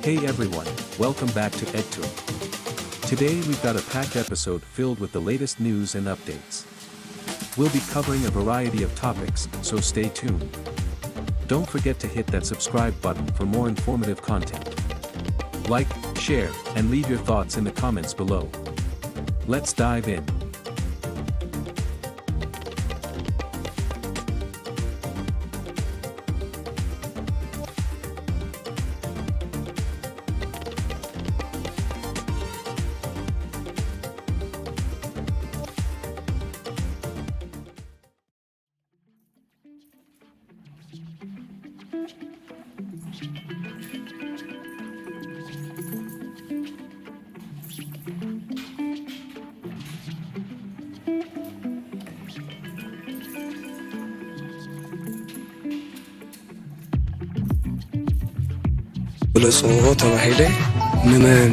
Hey everyone, welcome back to EdTour. Today we've got a packed episode filled with the latest news and updates. We'll be covering a variety of topics, so stay tuned. Don't forget to hit that subscribe button for more informative content. Like, share, and leave your thoughts in the comments below. Let's dive in. ግለፅዎ ተባሂለ። ንመን?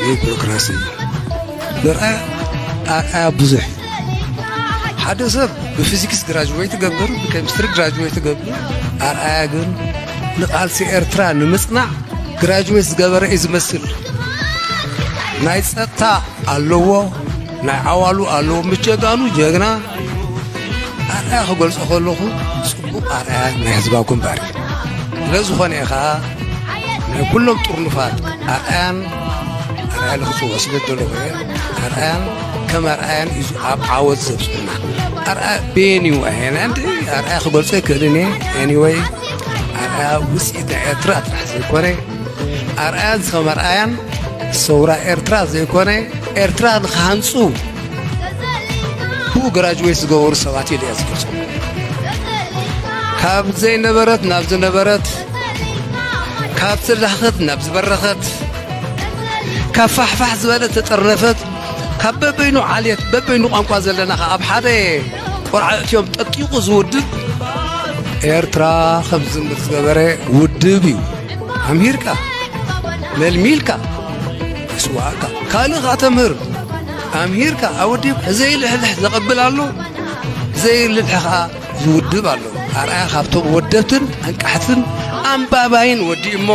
ንቢሮክራሲ። ንርኣ ኣርኣያ ብዙሕ። ሓደ ሰብ ብፊዚክስ ግራጅዌት ይገብር፣ ብኬሚስትሪ ግራጅዌት ይገብር። ኣርኣያ ግን ንቃልሲ ኤርትራ ንምፅናዕ ግራጅዌት ዝገበረ እዩ ዝመስል። ናይ ፀጥታ ኣለዎ፣ ናይ ዓዋሉ ኣለዎ፣ ምስ ጀጋኑ ጀግና። ኣርኣያ ክገልፆ ከለኹ ፅቡቕ ኣርኣያ ናይ ህዝባዊ ግንባር እዩ። ስለዝኾነ እዩ ከዓ ናይ ኩሎም ጥርኑፋት ኣርኣያን ኣርኣያ ልኽፅዎ ስለ ዘለኹ እየ። ኣርኣያን ከም ኣርኣያን እዩ ኣብ ዓወት ዘብፅሑና። ኣርኣያ በየን እዩ ኣየናን ኣርኣያ ክገልፆ ኣይክእልን እየ። ኤኒወይ ኣርኣያ ውፅኢት ናይ ኤርትራ ጥራሕ ዘይኮነ ኣርኣያን ከም ኣርኣያን ሰውራ ኤርትራ ዘይኮነ ኤርትራ ንክሃንፁ ብኡ ግራጅዌት ዝገበሩ ሰባት ኢለ እየ ዝገልፆ። ካብ ዘይነበረት ናብ ዝነበረት፣ ካብ ዝዳኸት ናብ ዝበረኸት፣ ካብ ፋሕፋሕ ዝበለት ተጠርነፈት፣ ካብ በበይኑ ዓሌት በበይኑ ቋንቋ ዘለና ከኣ ኣብ ሓደ ቆርዓ እትዮም ጠጢቑ ዝውድብ ኤርትራ ከም ዝዝምር ዝገበረ ውድብ እዩ። ኣምሂርካ፣ መልሚልካ፣ ይስዋኣካ። ካልእ ከኣ ተምህር። ኣምሂርካ፣ ኣወዲብካ፣ ዘይልሕልሕ ዘቐብል ኣሎ፣ ዘይልልሕ ከኣ ዝውድብ ኣሎ። ኣርኣያ ካብቶም ወደብትን ኣንቃሕትን ኣንባባይን ወዲ እሞ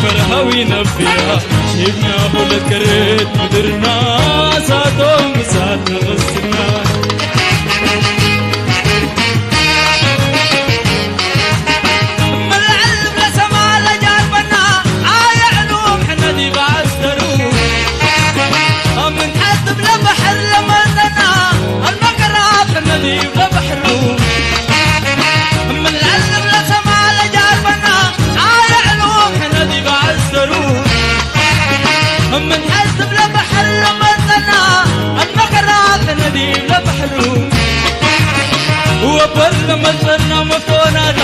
መርሃዊ ነቢያ ሂብና ሁለት ከሬት ምድርና እሳቶም እሳት ንኽስና። መልዕል ብለሰማ ለጃርበና ኣየዕሉም ሕነዲ ባስተሩ። ምንሐት ብለ በሐር ለመንተና ኣልመገራብ ሕነዲ ብለ በሐሩ። ምንላል ብለ ሰማ ለጃርበና ኣየዕሉም ሕነዲ ባስተሩ። ምንሐት ብለ በሐር ለመንተና ኣልመገራብ ሕነዲ ብለ በሐሩ። ወበር ለመንተና መፍቶናታ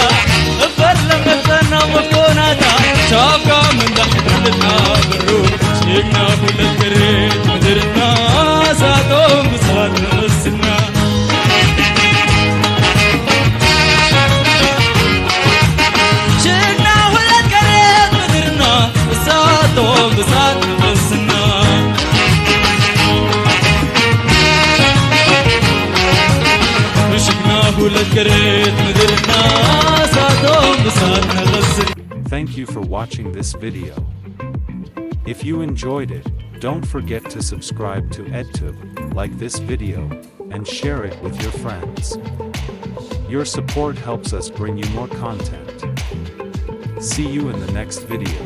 እበር ለመንተና መፍቶናታ ሻካ ምንዳሕ ልትሓብሩ። ሽግና ሁለት ከሬት ምድርና እሳቶም ብሳት ንኽስና። ሽግና ሁለት ከሬት ምድርና እሳቶም ብሳት ንኽስና። ሽግና ሁለት ከሬት ምድርና እሳቶም ብሳት ንኽስና። Thank you for watching this video. If you enjoyed it, don't forget to subscribe to EdTube, like this video, and share it with your friends. Your support helps us bring you more content. See you in the next video.